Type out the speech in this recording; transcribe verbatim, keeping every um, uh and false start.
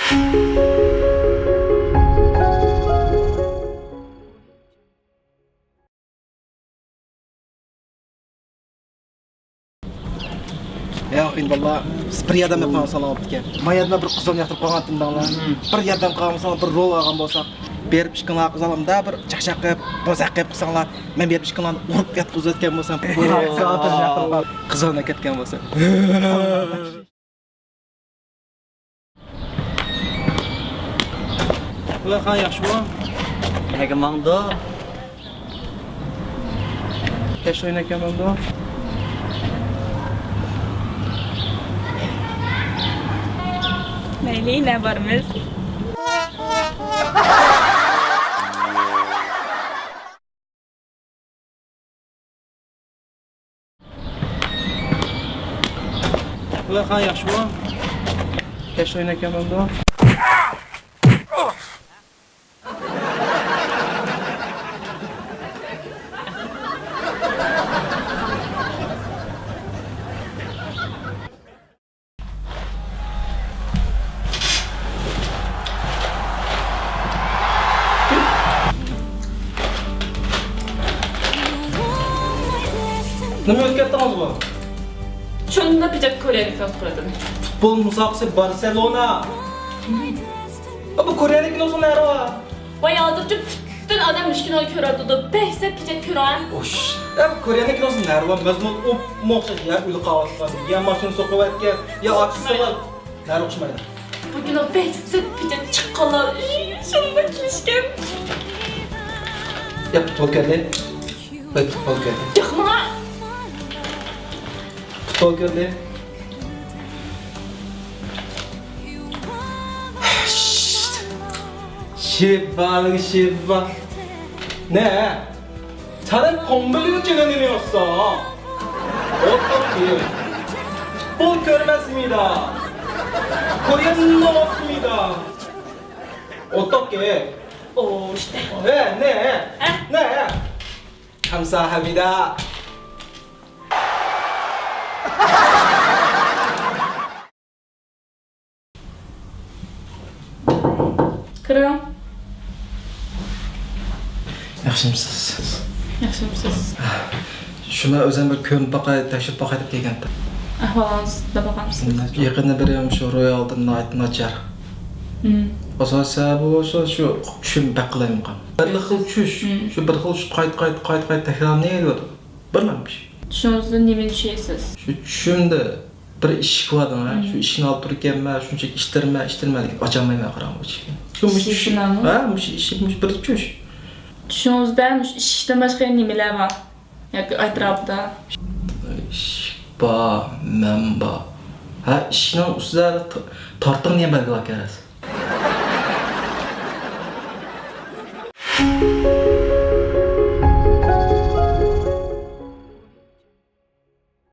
يا ئىنداللا، بىز بىر ياردەم قىلمىساڭلار بوپتىكەن. ما يەردە بىر قىزلارنى ياقتۇرۇپ قالغان تىنداڭلار. مم. بىر ياردەم قىلمىساڭلار، بىر رول ئالغان بولساق، بېرىپ ئىككىڭلار قىزلارنى بىر چاقچاق قىلىپ، بوزەك قىلىپ قىلساڭلار، مەن بېرىپ ئىككىڭلارنى ئۇرۇپ ياتقۇزۇۋەتكەن بولسام. قىزلارنى ئەكەتكەن بولسام. بۇلار قانداق، ياخشىمۇ؟ نەگە ماڭدۇ؟ كەچ ئوينايدىكەن بولدى. مەيلى، يەنە بارىمىز. بۇلار قانداق، ياخشىمۇ؟ كەچ ئوينايدىكەن بولدى. نېمە ئۆتۈپ كەتتىڭىزغۇ؟ شۇنداق بىجاق كورېيەلىك تونۇپ قالدىم. پۇتبول مۇسابىقىسى، بارسېلونا. ئا، بۇ كورېيەلىك كىنوسىنىڭ نەرى بار. ۋاي، ھازىرچۇ پۈتۈن ئادەم مۇشۇ كىنونى كۆرۈۋاتىدۇ. بەك سەت بىجاق كىنو. ئوش. ئا، بۇ كورېيەلىك كىنوسىنىڭ نەرى بار. مەزمۇن ئوپمۇ ئوخشاش. يا ئۆلۈپ قاۋاتقان، يا ماشىنا سوقۇۋەتكەن، يا ئاچىسى بار. نەرى ئوخشىمايدۇ. بۇ كىنو بەك سەت بىجاق چىققانلار. شۇنداق كېلىشكەن. يا پۇتبول كۆردى. ۋاي، پۇتبول كۆردى. ياق، ماڭا. پۇتبول كۆردى. شىببا، شىببا. نە؟ چارەك قومبىلىنى چېلىنى يوقسا. ئوتتۇق كېيىن. پۇتبول كۆرمەسمىدا. كورېيەننى ئوسمىدا. ئوتتۇق كېيىن. ئوشتە. ھە، نە؟ ھە؟ نە؟ كامساھامنىدا. كىرىڭ. ياخشىمۇسىز؟ ياخشىمۇسىز؟ شۇ مەن ئۆزۈم بىر كۆرۈنۈپ باقاي، تەكشۈرۈپ باقاي دەپ كەلگەنتىم. ئەھۋالىڭىزنى باقامسىز؟ يېقىندا بىر شۇ رويالدا ناھايىتى ناچار. مم. ئاساسىي سەۋەبى بولسا شۇ چۈشۈم بەك قالايمىقان. بىر خىل چۈش، مم، شۇ بىر خىل چۈش قايتا، قايتا، قايتا، قايتا تەكرارلىنىۋاتىدۇ. بىرلا چۈش. چۈشىڭىزدە نېمىنى چۈشەيسىز؟ شۇ چۈشۈمدە بىر ئىشىك بار دەڭ، ھە؟ مم. شۇ ئىشىكنى ئالدىدا تۇرىدىكەنمەن، شۇنچىلىك ئىشتىرىمەن، ئىشتىرىمەن دېگەن، ئاچالمايمەن ئاخىرى مۇشۇ ئىشىكنى. شۇ مۇشۇ ئىشىك، ئىشىكنىمۇ؟ ھە، مۇشۇ ئىشىك، مۇشۇ بىر چۈش. چۈشىڭىزدە مۇشۇ ئىشىكتىن باشقا يەنە نېمىلەر بار؟ ياكى ئەتراپتا؟ ئىشىك بار، مەن بار. ھە، ئىشىكنىڭ ئۈستىدە تا-، تارتىڭ دېگەن بەلگە باركەن.